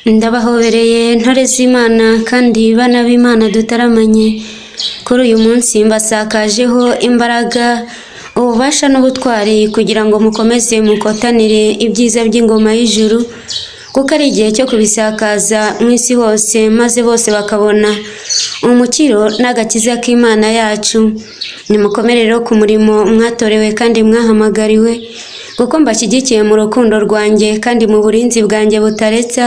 Ndabahobereye ntore z'Imana kandi bana b'Imana dutaramanye, kuri uyu munsi mbasakajeho imbaraga, ububasha n'ubutwari kugira ngo mukomeze mukotanire ibyiza by'ingoma y'ijuru, kuko ari igihe cyo kubisakaza mu isi hose maze bose bakabona umukiro n'agakiza k'Imana yacu. Nimukomere rero ku murimo mwatorewe kandi mwahamagariwe, kuko mbashyigikiye mu rukundo rwanjye kandi mu burinzi bwanjye butaretsa,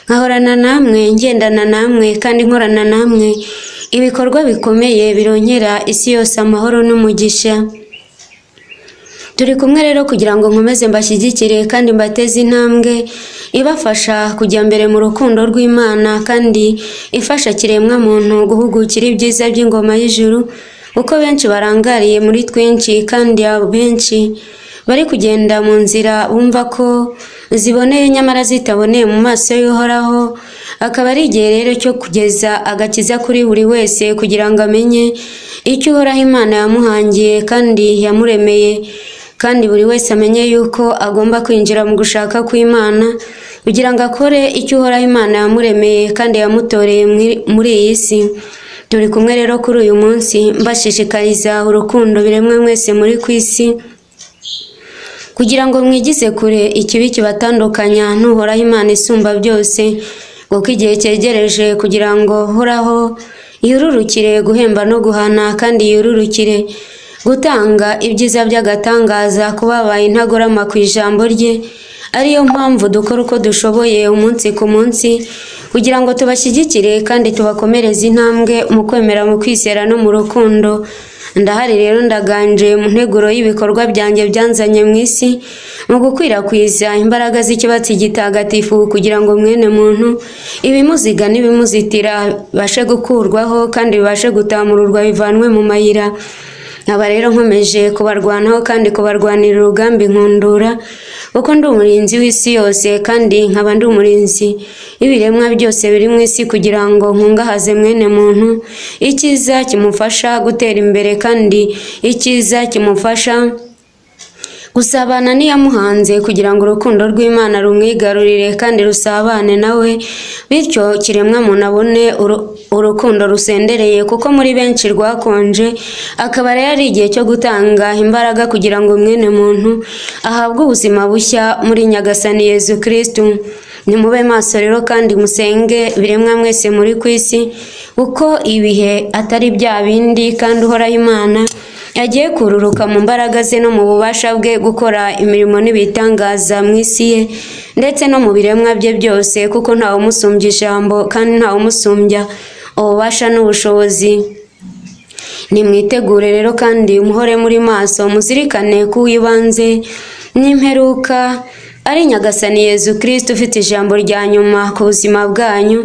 nkahorana namwe, ngendana namwe kandi nkorana namwe ibikorwa bikomeye bironkera isi yose amahoro n'umugisha. Turi kumwe rero kugira ngo nkomeze mbashyigikire kandi mbateze intambwe ibafasha kujya mbere mu rukundo rw'Imana kandi ifasha kiremwamuntu guhugukira ibyiza by'ingoma y'ijuru, kuko benshi barangariye muri twinshi kandi benshi bari kugenda mu nzira bumva ko ziboneye nyamara zitaboneye mu maso y'Uhoraho. Akaba ari igihe rero cyo kugeza agakiza kuri buri wese kugira ngo amenye icyo Uhoraho Imana yamuhangiye kandi yamuremeye, kandi buri wese amenye yuko agomba kwinjira mu gushaka kw'Imana kugira ngo akore icyo Uhoraho Imana yamuremeye kandi yamutoreye muri iyi si. Turi kumwe rero kuri uyu munsi mbashishikariza urukundo biremwe mwese muri ku isi, kugira ngo mwigize kure ikibi kibatandukanya n'Uhoraho Imana isumba byose, kuko igihe cyegereje kugira ngo Uhoraho yururukire guhemba no guhana, kandi yururukire gutanga ibyiza by'agatangaza ku babaye intagorama ku ijambo rye. Ariyo mpamvu dukora uko dushoboye umunsi ku munsi kugira ngo tubashyigikire kandi tubakomereze intambwe mu kwemera, mu kwizera no mu rukundo. Ndahari rero ndaganje mu nteguro y'ibikorwa byanjye byanzanye mu isi, mu gukwirakwiza imbaraga z'ikibatsi gitagatifu kugira ngo mwene muntu ibimuziga n'ibimuzitira bibashe gukurwaho kandi bibashe gutamururwa bivanwe mu mayira. Nkaba rero nkomeje kubarwanaho kandi kubarwanira urugamba inkundura, kuko ndi umurinzi w'isi yose kandi nkaba ndi umurinzi w'ibiremwa byose biri mu isi, kugira ngo nkungahaze mwene muntu icyiza kimufasha gutera imbere kandi icyiza kimufasha gusabana n'iyamuhanze, kugira ngo urukundo rw'Imana rumwigarurire kandi rusabane nawe, bityo kiremwa muntu abone urukundo rusendereye, kuko muri benshi rwakonje. Akaba rero ari igihe cyo gutanga imbaraga kugira ngo mwene muntu ahabwe ubuzima bushya muri Nyagasani Yezu Kristu. Nimube maso rero kandi musenge biremwa mwese muri ku isi, kuko ibihe atari bya bindi kandi Uhoraho Imana agiye kururuka mu mbaraga ze no mu bubasha bwe gukora imirimo n'ibitangaza mu isi ye ndetse no mu biremwa bye byose, kuko ntawe umusumbya ijambo kandi ntawe umusumbya ububasha n'ubushobozi. Nimwitegure rero kandi muhore muri maso, muzirikane ko uw'ibanze n'imperuka ari Nyagasani Yezu Kristu ufite ijambo rya nyuma ku buzima bwanyu,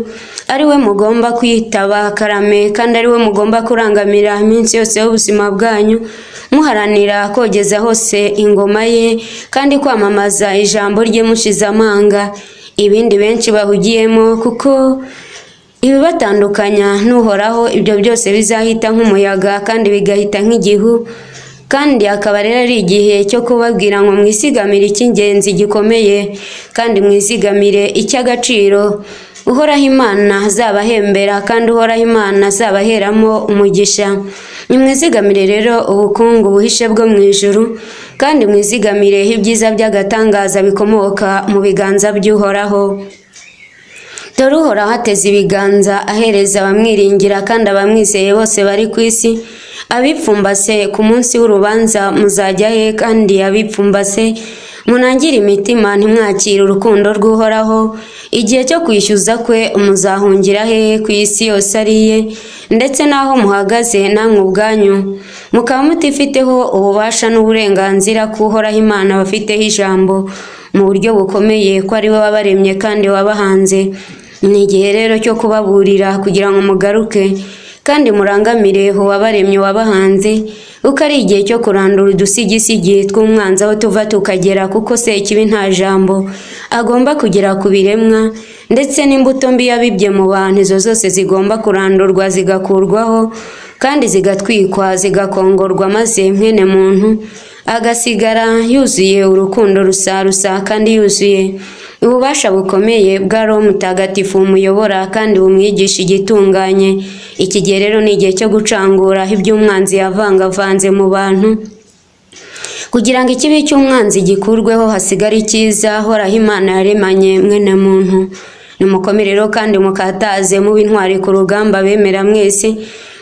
ari we mugomba kwitaba karame kandi ari we mugomba kurangamira iminsi yose y'ubuzima bwanyu, muharanira kogeza hose ingoma ye kandi kwamamaza ijambo rye mushize amanga. Ibindi benshi bahugiyemo, kuko ibibatandukanya n'Uhoraho ibyo byose bizahita nk'umuyaga kandi bigahita nk'igihu. Kandi akaba rero ari igihe cyo kubabwira ngo mwizigamire icy'ingenzi gikomeye kandi mwizigamire icy'agaciro Uhoraho Imana azabahembera kandi Uhoraho Imana azabaheramo umugisha. Nimwizigamire rero ubukungu buhishe bwo mu ijuru kandi mwizigamire ibyiza by'agatangaza bikomoka mu biganza by'Uhoraho. Dore Uhoraho ateze ibiganza ahereza abamwiringira kandi abamwizeye bose bari ku isi. Abipfumbase ku munsi w'urubanza muzajya he? Kandi abipfumbase munangire imitima ntimwakire urukundo rw'Uhoraho. Igihe cyo kwishyuza kwe muzahungira hehe ku isi yose ari iye, ndetse n'aho muhagaze namwe ubwanyu mukaba mutifiteho ububasha n'uburenganzira ko Uhoraho Imana bafiteho ijambo mu buryo bukomeye, ko ari we wabaremye kandi wabahanze. Ni igihe rero cyo kubaburira kugira ngo mugaruke kandi murangamire uwabaremye wabahanze, kuko ari igihe cyo kurandura udusigisigi tw'umwanzi aho tuva tukagera, kuko Sekibi nta jambo agomba kugera ku biremwa, ndetse n'imbuto mbi yabibye mu bantu izo zose zigomba kurandurwa zigakurwaho kandi zigatwikwa zigakongorwa, maze mwene muntu agasigara yuzuye urukundo rusarusa kandi yuzuye Ububasha bukomeye bwa Roho Mutagatifu bumuyobora kandi bumwigisha igitunganye. Iki gihe rero ni igihe cyo gucangura iby'umwanzi yavangavanze mu bantu, kugira ngo ikibi cy'umwanzi gikurweho hasigare icyiza Uhoraho Imana yaremanye mwene muntu. Nimukomere rero kandi mukataze, mube intwari ku rugamba bemera mwese,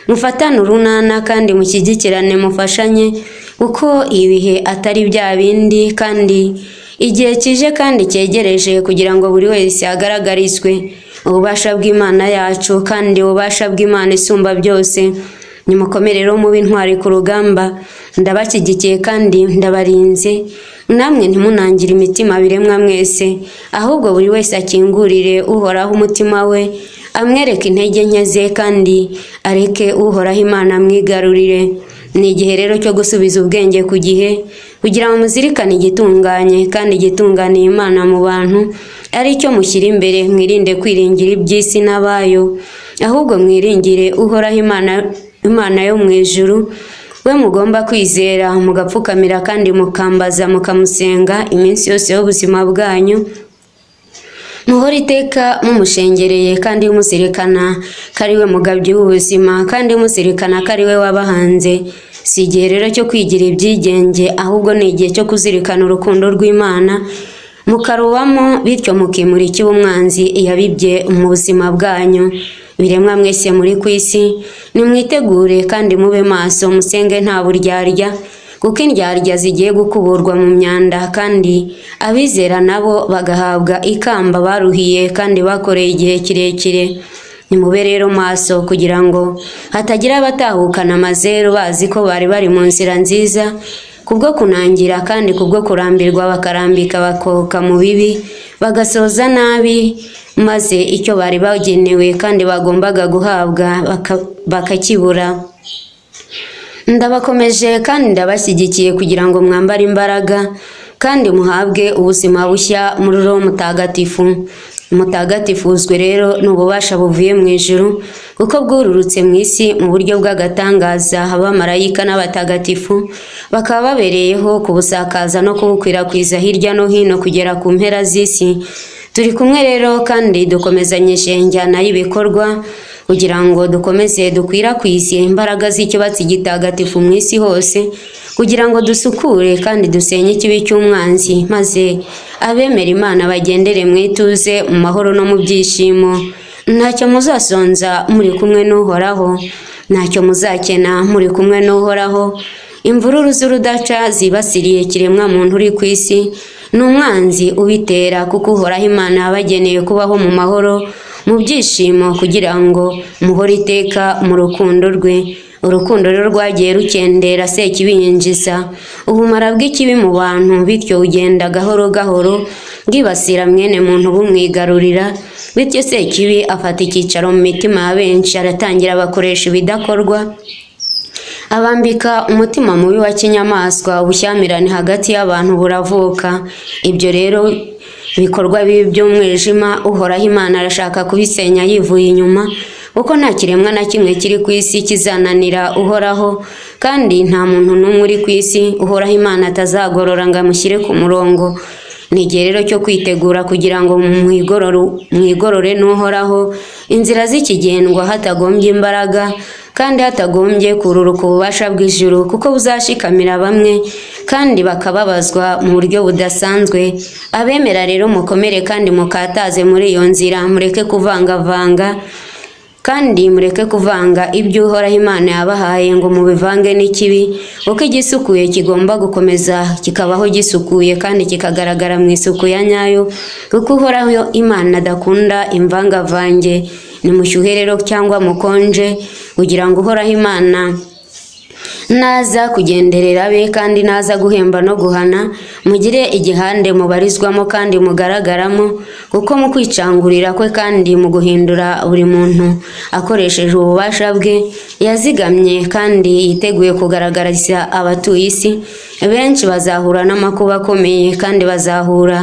mufatane urunana kandi mushyigikirane, mufashanye, kuko ibihe atari bya bindi kandi igihe kije kandi cyegereje kugira ngo buri wese agaragarizwe ububasha bw'Imana yacu kandi ububasha bw'Imana isumba byose. Nimukomere rero mube intwari ku rugamba, ndabashyigikiye kandi ndabarinze, namwe ntimunangire imitima biremwa mwese, ahubwo buri wese akingurire Uhoraho umutima we, amwereke intege nke ze kandi areke Uhoraho Imana amwigarurire. Ni igihe rero cyo gusubiza ubwenge ku gihe, kugira ngo muzirikane igitunganye kandi igitunganiye Imana mu bantu, ari cyo mushyira imbere. Mwirinde kwiringira iby'isi n'abayo, ahubwo mwiringire Uhoraho Imana yo mu ijuru, we mugomba kwizera mugapfukamira kandi mukambaza mukamusenga iminsi yose y'ubuzima bwanyu. Muhore iteka mumushengereye kandi muzirikana ko ari we mugabyi w'ubuzima, kandi muzirikana ko ari we wabahanze. Si igihe rero cyo kwigira ibyigenge, ahubwo ni igihe cyo kuzirikana urukundo rw'Imana mukarubamo, bityo mukimura ikibi umwanzi yabibye mu buzima bwanyu. Biremwa mwese muri ku isi, nimwitegure kandi mube maso, musenge nta buryarya, kuko indyarya zigiye gukuburwa mu myanda, kandi abizera nabo bagahabwa ikamba baruhiye kandi bakoreye igihe kirekire. Nimube rero maso kugira ngo hatagira abatahukana amazeru bazi ko bari bari mu nzira nziza, kubwo kunangira kandi kubwo kurambirwa bakarambika bakoka mu bibi, bagasoza nabi, maze icyo bari bagenewe kandi bagombaga guhabwa bakakibura. Ndabakomeje kandi ndabashyigikiye kugira ngo mwambare imbaraga kandi muhabwe ubuzima bushya muri Roho Mutagatifu. Mutagatifuzwe rero n'ububasha buvuye mu ijuru, kuko bwururutse mu isi mu buryo bw'agatangaza. Abamarayika n'abatagatifu bakaba babereyeho kubusakaza no kubukwirakwiza hirya no hino kugera ku mpera z'isi. Turi kumwe rero kandi dukomezanyije injyana y'ibikorwa kugira ngo dukomeze dukwirakwize imbaraga z'ikibatsi gitagatifu mu isi hose, kugira ngo dusukure kandi dusenye ikibi cy'umwanzi, maze abemera Imana bagendere mu ituze, mu mahoro no mu byishimo. Ntacyo muzasonza muri kumwe n'Uhoraho, ntacyo muzakena muri kumwe n'Uhoraho. Imvururu z'urudaca zibasiriye kiremwa muntu uri ku isi ni umwanzi ubitera, kuko Uhoraho Imana yabageneye kubaho mu mahoro, mu byishimo, kugira ngo muhore iteka mu rukundo rwe. Urukundo rero rwagiye rukendera sekibinjiza ubumara bw'ikibi mu bantu, bityo ugenda gahoro gahoro bwibasira mwene muntu bumwigarurira, bityo sekibi afata icyicaro mu mitima ya benshi, aratangira abakoresha ibidakorwa, abambika umutima mubi wa kinyamaswa, ubushyamirane hagati y'abantu buravuka. Ibyo rero bikorwa bibi by'umwijima, Uhoraho Imana arashaka kubisenya yivuye inyuma, kuko nta kiremwa na kimwe kiri ku isi kizananira Uhoraho, kandi nta muntu n'umwe uri ku isi Uhoraho Imana atazagorora ngo amushyire ku murongo. Ni igihe rero cyo kwitegura kugira ngo mwigorore n'Uhoraho, inzira z'ikigendwa hatagombye imbaraga kandi hatagombye kururuka ububasha bw'ijuru, kuko buzashikamira bamwe kandi bakababazwa mu buryo budasanzwe. Abemera rero mukomere kandi mukataze muri iyo nzira, mureke kuvangavanga kandi mureke kuvanga ibyo Uhoraho Imana yabahaye ngo mubivange n'ikibi, kuko igisukuye kigomba gukomeza kikabaho gisukuye kandi kikagaragara mu isuku ya nyayo, kuko Uhoraho Imana adakunda imvangavange. Nimushyuhe rero cyangwa mukonje, kugira ngo Uhoraho Imana naza kugenderera abe kandi naza guhemba no guhana, mugire igihande mubarizwamo kandi mugaragaramo, kuko mu kwicangurira kwe kandi mu guhindura buri muntu akoresheje ububasha bwe yazigamye kandi yiteguye kugaragariza abatuye isi, benshi bazahura n'amakuba akomeye kandi bazahura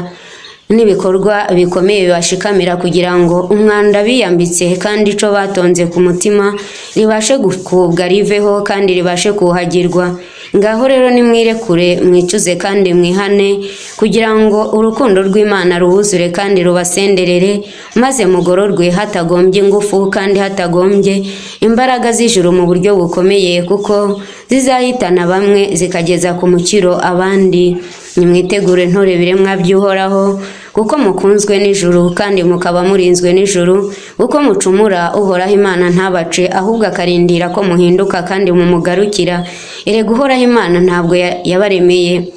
n'ibikorwa bikomeye bibashikamira, kugira ngo umwanda biyambitse kandi ico batonze ku mutima ribashe gukubwa riveho kandi ribashe kuhagirwa. Ngaho rero nimwirekure, mwicuze kandi mwihane, kugira ngo urukundo rw'Imana rubuzure kandi rubasenderere, maze mugororwe hatagombye ingufu kandi hatagombye imbaraga z'ijuru mu buryo bukomeye, kuko zizahitana bamwe zikageza ku mukiro abandi. Nimwitegure ntore biremwa by'Uhoraho, kuko mukunzwe n'ijuru kandi mukaba murinzwe n'ijuru, kuko mucumura Uhoraho Imana ntabace, ahubwo akarindira ko muhinduka kandi mumugarukira. Erega Uhoraho Imana ntabwo yabaremeye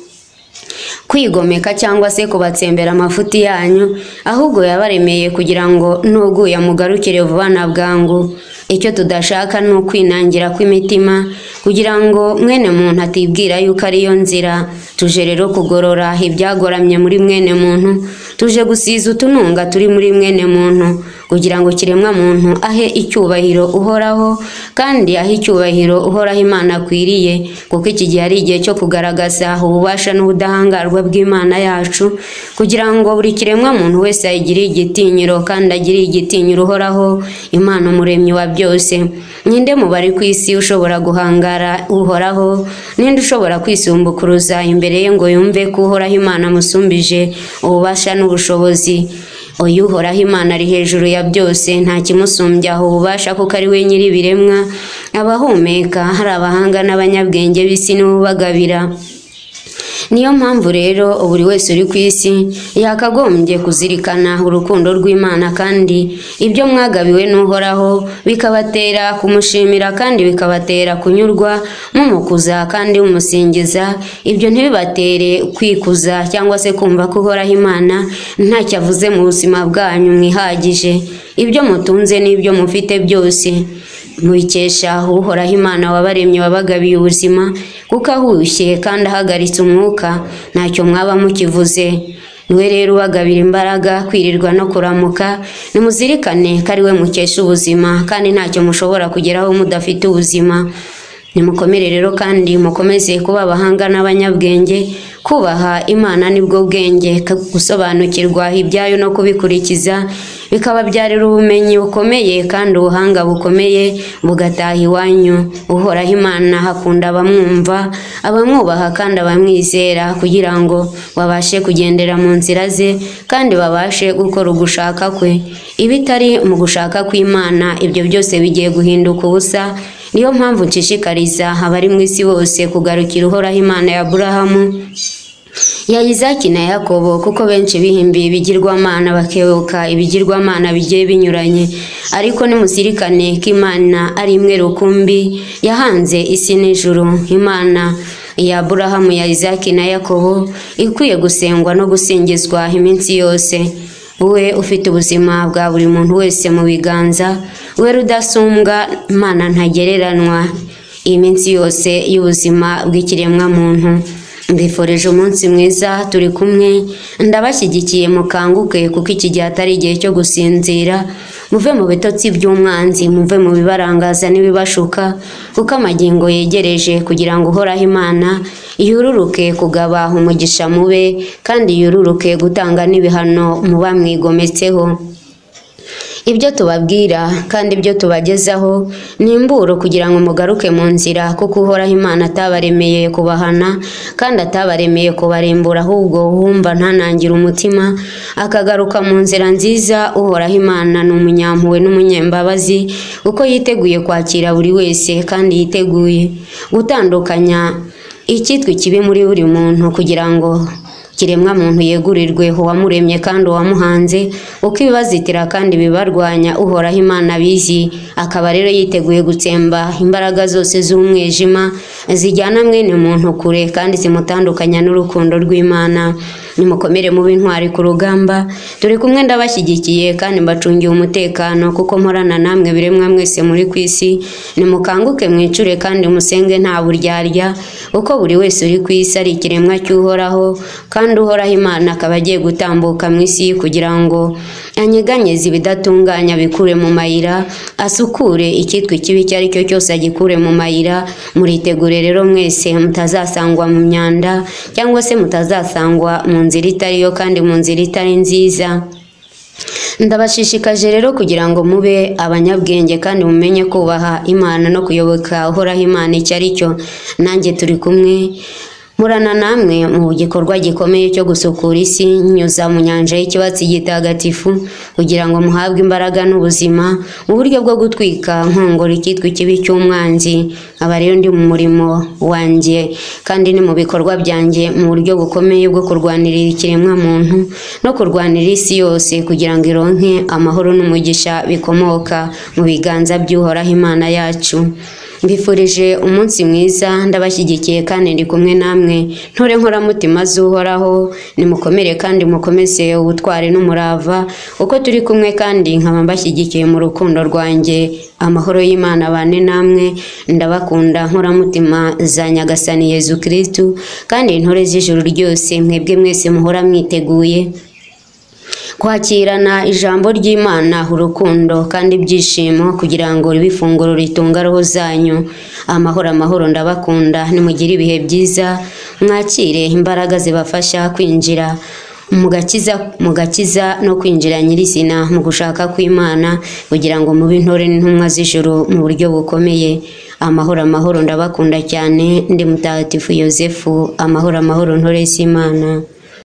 kwigomeka cyangwa se kubatsembera amafuti yanyu, ahubwo yabaremeye kugira ngo nuguye mugarukire vuba na bwangu. Icyo tudashaka ni ukwinangira kw'imitima, kugira ngo mwene muntu atibwira yuko ariyo nzira. Tuje rero kugorora ibyagoramye muri mwene muntu, tuje gusiza utununga turi muri mwene muntu, kugira ngo kiremwa muntu ahe icyubahiro Uhoraho, kandi ahe icyubahiro Uhoraho Imana akwiriye, kuko iki gihe ari igihe cyo kugaragaza ububasha n'ubudahangarwa bw'Imana yacu, kugira ngo buri kiremwa muntu wese ayigire igitinyiro kandi agire igitinyiro Uhoraho Imana umuremyi wa byose. Ninde mu bari ku isi ushobora guhangara Uhoraho? Ninde ushobora kwisumbukuruza imbere ye ngo yumve ko Uhoraho Imana amusumbije ububasha n'ubushobozi? Oya, Uhoraho Imana ari hejuru ya byose, nta kimusumbya ububasha, kuko ari we nyir'ibiremwa. Abahumeka hari abahanga n'abanyabwenge b'isi nibo ubagabira. Niyo mpamvu rero buri wese uri ku isi yakagombye kuzirikana urukundo rw'Imana, kandi ibyo mwagabiwe n'Uhoraho bikabatera kumushimira kandi bikabatera kunyurwa, mumukuza kandi mumusingiza. Ibyo ntibibatere kwikuza cyangwa se kumva ko Uhoraho Imana ntacyo avuze mu buzima bwanyu mwihagije. Ibyo mutunze n'ibyo mufite byose mubikesha Uhoraho Imana wabaremye, wabagabiye ubuzima, kuko ahushye kandi ahagaritse umwuka ntacyo mwaba mukivuze. Niwe rero ubagabira imbaraga, kwirirwa no kuramuka. Nimuzirikane ko ari we mukesha ubuzima, kandi ntacyo mushobora kugeraho mudafite ubuzima. Nimukomere rero kandi mukomeze kuba abahanga n'abanyabwenge. Kubaha Imana nibwo bwenge, gusobanukirwa ibyayo no kubikurikiza bikababyarira ubumenyi bukomeye kandi ubuhanga bukomeye bugataha iwanyu. Uhoraho Imana akunda abamwumva, abamwubaha kandi abamwizera, kugira ngo babashe kugendera mu nzira ze kandi babashe gukora ugushaka kwe. Ibitari mu gushaka kw'Imana ibyo byose bigiye guhinduka ubusa. Niyo mpamvu nshishikariza abari mu isi bose kugarukira Uhoraho Imana ya Aburahamu, ya Izaki na Yakobo, kuko benshi bihimbiye ibigirwamana bakebuka ibigirwamana bigiye binyuranye. Ariko nimuzirikane ko Imana ari imwe rukumbi yahanze isi n'ijuru. Imana ya Aburahamu, ya Izaki na Yakobo ikwiye gusengwa no gusingizwa iminsi yose. We ufite ubuzima bwa buri muntu wese mu biganza, we rudasumbwa, Imana ntagereranwa iminsi yose y'ubuzima bw'ikiremwa muntu. Mbifurije umunsi mwiza, turi kumwe, ndabashyigikiye, mukanguke, kuko iki gihe atari igihe cyo gusinzira. Muve mu bitotsi by'umwanzi, muve mu bibarangaza n'ibibashuka, kuko amagingo yegereje, kugira ngo Uhoraho Imana yururuke kugaba umugisha mube, kandi yururuke gutanga n'ibihano muba mwigometseho. Ibyo tubabwira kandi ibyo tubagezaho ni imburo kugira ngo mugaruke mu nzira, kuko Uhoraho Imana atabaremeye kubahana kandi atabaremeye kubarimbura, ahubwo uwumva ntanangire umutima akagaruka mu nzira nziza. Uhoraho Imana ni umunyampuhwe n'umunyembabazi, kuko yiteguye kwakira buri wese kandi yiteguye gutandukanya icyitwa ikibi muri buri muntu, kugira ngo kiremwa muntu yegurirwe uwamuremye kandi uwamuhanze, uko ibibazitira kandi bibarwanya Uhoraho Imana abizi. Akaba rero yiteguye gutsemba imbaraga zose z'umwijima zijyana mwene muntu kure kandi zimutandukanya n'urukundo rw'Imana. Nimukomere mube intwari ku rugamba, turi kumwe, ndabashyigikiye kandi mbacungiye umutekano, kuko mporana namwe biremwa mwese muri ku isi. Nimukanguke mwicure kandi musenge nta buryarya, kuko buri wese uri ku isi ari ikiremwa cy'Uhoraho, kandi Uhoraho Imana akaba agiye gutambuka mu isi kugira ngo anyeganyeze ibidatunganya abikure mu mayira, asukure icyitwa ikibi icyo ari cyo cyose agikure mu mayira. Muritegure rero mwese mutazasangwa mu myanda, cyangwa se mutazasangwa mu nzira itari yo kandi mu nzira itari nziza. Ndabashishikaje rero kugira ngo mube abanyabwenge kandi mumenye kubaha Imana no kuyoboka Uhoraho Imana icyo ari cyo. Nanjye turi kumwe, murana namwe mu gikorwa gikomeye cyo gusukura isi nyuza mu nyanja y'ikibatsi gitagatifu, kugira ngo muhabwe imbaraga n'ubuzima mu buryo bwo gutwika nkongoro icyitwa ikibi cy'umwanzi. Aba rero ndi mu murimo wanjye kandi ni mu bikorwa byanjye mu buryo bukomeye bwo kurwanirira ikiremwamuntu no kurwanira isi yose, kugira ngo ironke amahoro n'umugisha bikomoka mu biganza by'Uhoraho Imana yacu. Mbifurije umunsi mwiza, ndabashyigikiye kandi ndi kumwe namwe. Ntore nkoramutima z'Uhoraho, nimukomere kandi mukomeze ubutwari n'umurava, uko turi kumwe kandi nkaba mbashyigikiye mu rukundo rwanjye. Amahoro y'Imana abane namwe. Ndabakunda nkoramutima za Nyagasani Yezu Kristu, kandi intore z'ijuru ryose, mwebwe mwese muhora mwiteguye kwakirana ijambo ry'Imana, urukundo kandi ibyishimo, kugira ngo ribe ifunguro ritunga roho zanyu. Amahoro, amahoro, ndabakunda. Nimugire ibihe byiza, mwakire imbaraga zibafasha kwinjira mu gakiza no kwinjira nyirizina mu gushaka kw'Imana, kugira ngo mube intore n'intumwa z'ijuru mu buryo bukomeye. Amahoro, amahoro, ndabakunda cyane. Ndi Mutagatifu Yozefu. Amahoro, amahoro, ntore z'Imana.